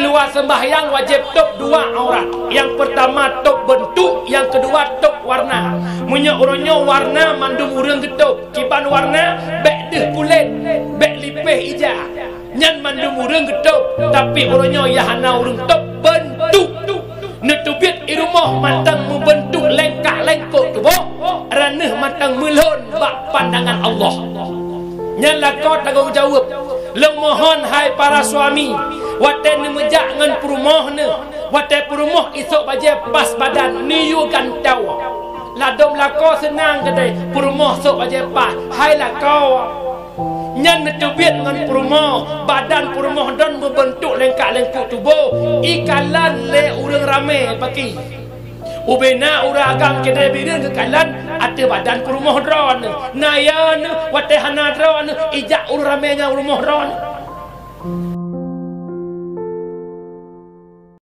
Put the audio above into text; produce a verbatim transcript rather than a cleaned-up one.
Dua sembahyang wajéb tôb dua aurat. Nyang peurtama tôb beuntuk, nyang keudua tôb warna. Meunyoe uroe nyoe warna mandum ureuëng geutôb, kiban warna, bék deuh kulét, bék lipéh ija. Nyan mandum ureuëng geutôb, tapi uroe nyoe nyang hana ureuëng tôb beuntuk. Neuteubiet i rumoh mantong meubeuntuk lengkak-lengkok tuboh, raneueh mantong meulhon bak pandangan Allah. Nyan lakoe tanggong jaweueb. Lôn mohon hai para suami, watée neumeujak ngon peurumoh neuh, watée peurumoh isôk bajée pas badan neuyue gantoe. Ladôm lakoe seunang keudeh peurumoh sôk bajée pas, hai lakoe. Nyan neuteubiet ngon peurumoh, badan peurumoh droen meubeuntuk lengkak-lengkok tuboh, ikalon lé ureuëng ramé paki. Ubena ureuëng agam keudeh bireuen geukalon ateueh badan peurumoh droen. Na ya neuh watée hana droen ijak ureuëng ramé nyang rumoh droen.